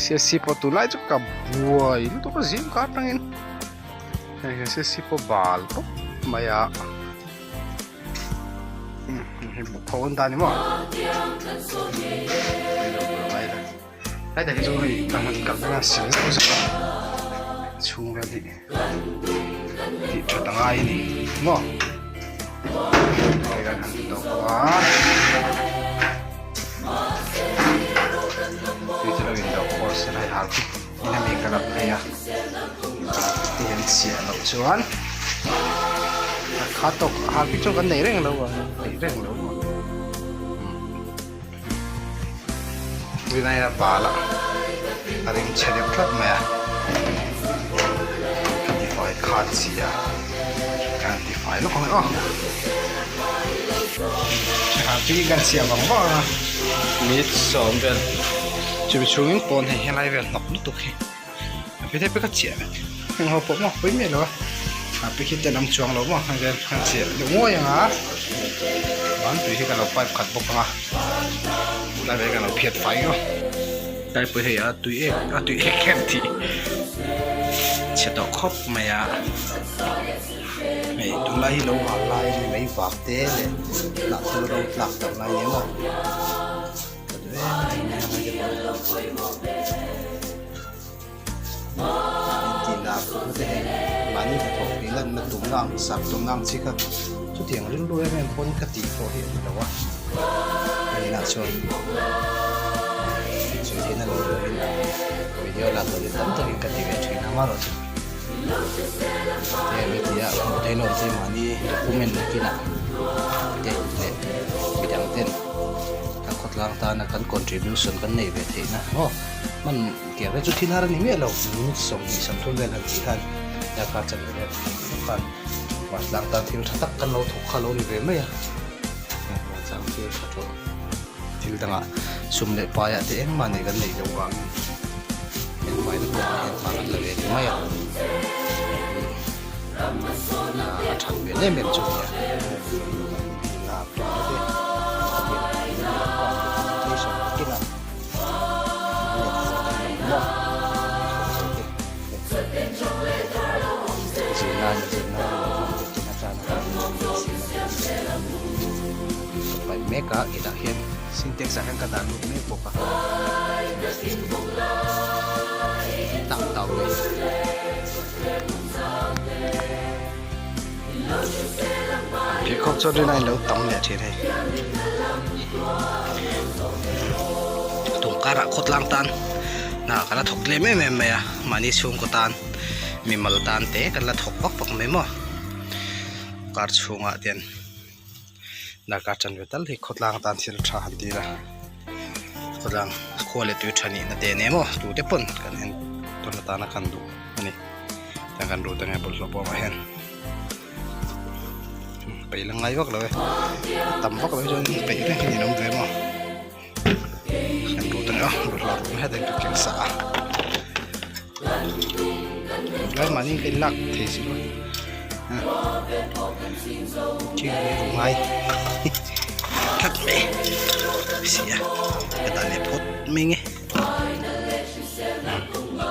C S C pawh tunlai chu ka buai lutuk a zing kar atangin hei C S C pawh bal tawp mai a hei buk ho an dah a ni maw hetah hi chu hei ka han kal dawn a sil zauh zauh a chhung vel hi tih that a ngai a ni maw hei kan han tawk a tui te lo in do khawl se hei hal khi in ami ka lak phei a te hian chiah loh chuan a kha tawk hal khi chu kan nei reng lo a nei reng lo maw. Vinaia bal a a rim chhe deuh tlat mai a ka tifai khat si a ka han tifai lawk ang e aw hah chu kan siam vang vang a minute sawm vel chumi chhungin pawn hei helai vel hnawk lutuk hi a phei phei ka chiah vek heng ho pawh maw pui miah lo a a phei khi te an awm chuang lo maw heng vel kan chiah deuh nguai ang a chuan tui hi ka lo pipe khat bawk ang a tlai vel kan lo phiat fai ngeuh tlai pawh hei a tui ek a tui ek em tih chhe tawh khawp mai a hei tunlai hi lo hal lai a ni mai vak te leh hnah thil ro tlak tam lai a ni maw. Mahni hnathawh tih lanna tumna ang sak tumna ang chi kha chutiang rilru em em pawn ka tih pawh hi a ni lo a inah chuan chu thil a lo duhin video lak duhin tam takin ka ti ve thin a amaherawhchu te mi tia hmuh theih loh te mahni document nakinah te leh midang ten. Kan khawtlang tana kan contribution kan neih ve theihna maw hman tiang te chu thil har a ni miah lo minute 20 30 vel han tih khan darkar chanve vel khan vantlang tan thil tha tak kan lo thawk kha lo ni ve mai a vantlang thil tha tawh thil dangah sum leh paiah te engmah nei kan neih loh vangin engmah in kawngah hian hma kan la ve ni mai a a that ve em em chu a nia mek a inah hian sintex ah hian ka dah lut mek bawk a tah tau mai. Pheikhawk chuan rin aiin lo tam leh thin hei tungkarah khawtlang tan hna kan la thawk tlem em em mai a mahni chhungkaw tan mimal tan te kan la thawk vak vak mai maw kar chhungah te hian darkar chanve tal hi khawtlang tan thil tha han ti ila khawtlang khua leh tui tha nihna te nen emaw tute pawn kan en tawn atana kan duh a ni tiang kan rut ange bawlhhlawh bawmah hian peih la ngai vak lo e tam vak lo hi chuan peih reng hi an awm ve maw kan rut ange aw bawlhhlawh rut na hetah hian ka keng sa a tunlai mahni ka inlak thei si lo thing hi a ngai tlat mai si a ka dah leh phawt mai nge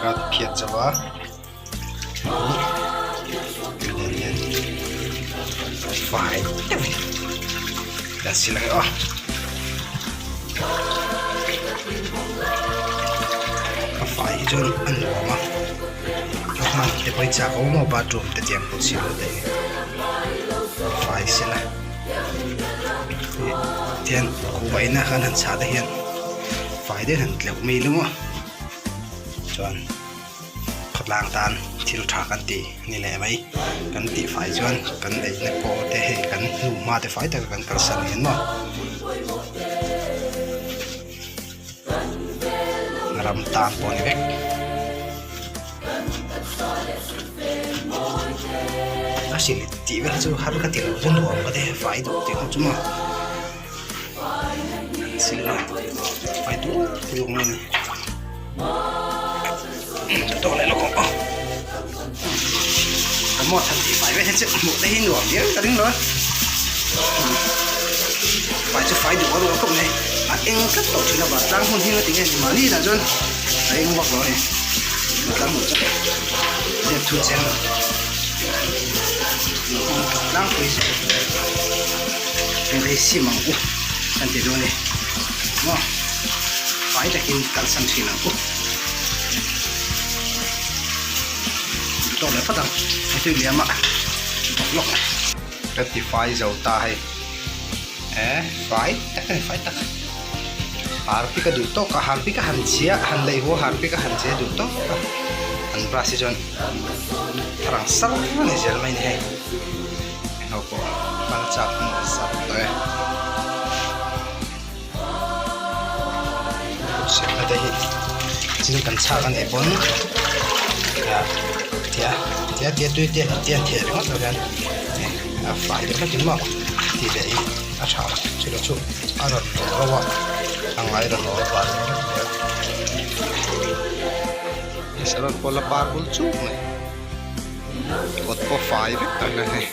ka phiat zo a fai deuh in ka sil ang e aw ka fai hi chuan a nuam a ka hman te pawh hi chak a awm a bathroom te tiang pawh chhim te hi fai sela tian kuhva inah khan han chah te hian fai deuh han tleuh mai lo a chuan. Khawtlang tan thil tha kan ti ni leh mai kan tih fai chuan kan eina pawh te hei kan hnuhma te fai taka kan kalsan hian maw ram tan pawh a ni vek. A hrilh tih vel chu har ka ti lo chu nuam ka ti fai duh tih ho chu maw an sil a fai duh duh mai a ni. Tawh leh lawk ang aw ka maw than tih fai vel hi chu hmuh te hi nuam viau ka ring lo a fai chu fai duh a rual khawp mai a eng tlat tawh thin a vantlang hun hi nga tinge ni mahni lah chuan A eng vak lo a ni. Tlang hmuh chu zep thu cheng lo. Tlangpui chu eng sim ang u kan ti dawn a ni. Maw fai takin kalsan thin ang u. Tawk leh phawt ang heti liam a bawk lawk ka ti fai zo ta hei eh fai tak a ni fai tak harpic a duh tawk a harpic a han chhia han leih haw harpic a han chhia duh tawk a an brush hi chuan thar ang sar a ni zel mai a ni hei engho pawh hman chak hman zar tawh e. Kutsilna te hi thil kan chhak a nih pawn tia tia tia tui te tia theh ringawt lo hian a fai deuh hlekin maw tih leh hi a tha a chilo chu a rawn ro ro a a ngai rawn ro a saron pawh la par bul chuk mai kawt pawh fai vek tawh ila hei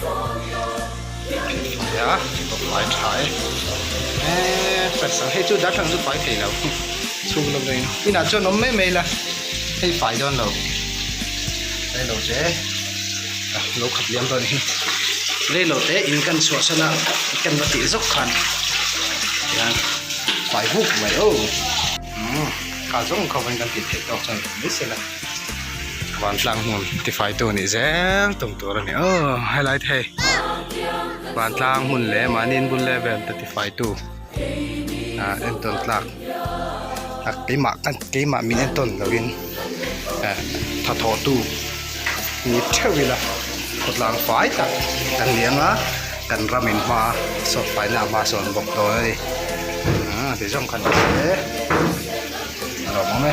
a pawh fai tha e eee fresh ang hei chu darthlalang chu fai thei lo chhung lam deuhin inah chuan awm mai mai ila hei fai dawn lo reilo te lo khat liam dawn hi reilo te in kan chhuah san a kan va tih zawk khan tihian fai vuk mai aw umm kha zawng kho in kan tih theih tawk chuan mai se la. Vantlang hmun tifaitu nih zel tum tur a ni aw helai te hei vantlang hmun leh mahni in bul leh vel te tifaitu ah entawn tlak ah keimah kan keimah min entawn loin eh thathawh tu ni theuh ila khawtlang fai tak kan ni anga kan ram in hma sawt faina a hma sawn bawk dawn a ni ah ti zawng khan e a lo awm e.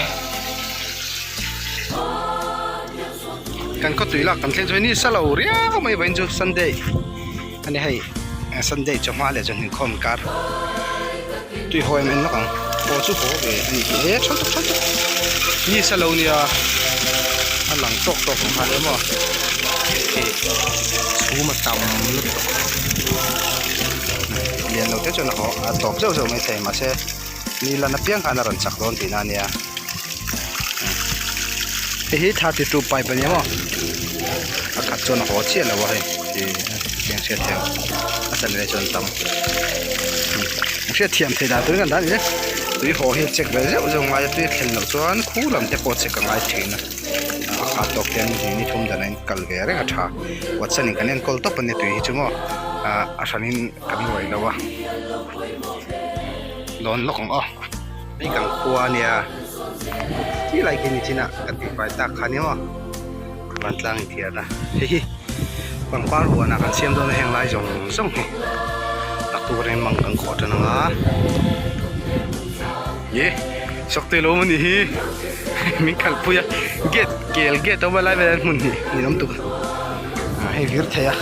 Kan khawtui lak kan thleng chu hei ni sa lo riau mai vawiin chu Sunday a ni hei Sunday chawhma leh chawhni khawm kar tui haw em en lawk ang haw chu haw ve a ni hi e tha tawk tha tawk ni sa lo nia a lang tawk tawk ang khan emaw hei chhum a tam lutuk lian lo te chuan a haw a tawp zeuh zeuh maithei mahse. Ni lan apiang khan a rawn chak dawn tihna a nia hei hi 32 pipe a ni maw a khat chuan a haw chiah lo a hei ih tiang hriat thiam a chanve chuan tam hriat thiam theih dan turin kan dah a ni e tui haw hi check ve zeuh zeuh ngai a tui a thlen loh chuan khu lam te pawh check a ngai thin a a khat tawk hian ni ni thum dan a in kal ve reng a tha watson in kan enkawl tawp a nia tui hi chu maw ah a hranin kan ruai lo a. Dawn lawk ang aw hei kan khua a nia ti lai khi ni chin ah kan tih fai tak kha nia maw vantlang inthiar a hei hi pangpar huan ah kan siam dawn a heng lai zawng zawng hi a tur in mang kan khawh tan ang a ye sawk te lo awm a nih hi min khalh pui a gate kel gate a awm a lai velah hian hmun hnih ni awm tuk a hei vir thei a.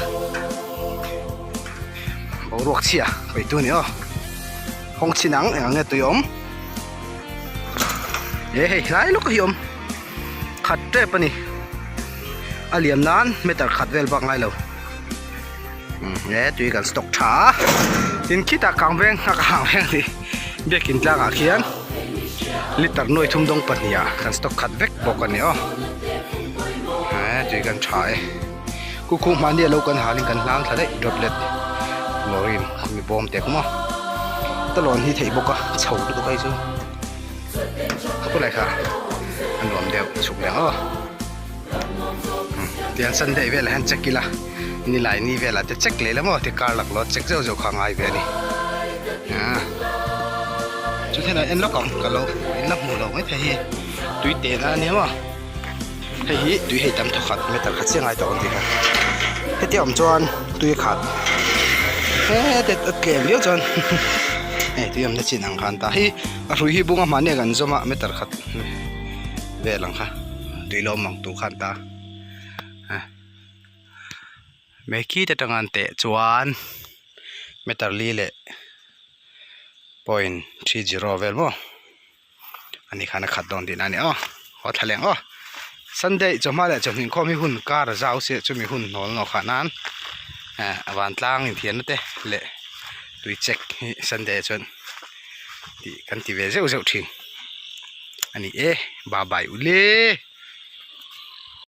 Boruak chhia paih tu a ni aw hawng chhin ang eng ang nge tui awm e hei hlai lawk hi awm khat tep a ni a liam nan meter khat vel bak ngai lo e tui kan stock tha a tin khitah kang veng a kang veng tih biakin tlangah khian liter nuai thum dawng pahnih ah kan stock khat vek bawk a ni aw e tui kan tha e. Kukhu hmahni a lo kan halin kan hlang thla daih droplet lawrin khumi bawm te khum a talawn hi theih bawk a chho lutuk ai chu khawpui lai kha a nuam deuh chhuk leh ang aw tian sunday velah hian check ila nilai ni velah te check leh la maw ti kar lak lawt check zeuh zeuh kha a ngai ve a ni chu thil ah en lawk ang ka lo in la hmuh loh maithei hi tui tehna a nia maw. Hei hi tui hei tam thawkhat meter khat chiang ai tawh ang tih kha hetia awm chuan tui khat hete a tlem viau chuan hei tui awmna chin ang khan ta hei a hrui hi bunga hmahni a kan zawm a meter khat vel ang kha tui lo awm ang tur khan ta Meki te atanga an teh chuan meter li leh point 30 vel maw. Ani khan a khat dawn tihna a ni aw haw thla leng aw Sunday chawhma leh chawhni inkhawm hi hun kar a zau sia chumi hun hnawl nawh khah nan eh vantlang inthianna te leh tui check hi Sunday ah chuan tih kan ti ve zeuh zeuh thin. A ni e, bye bye ule.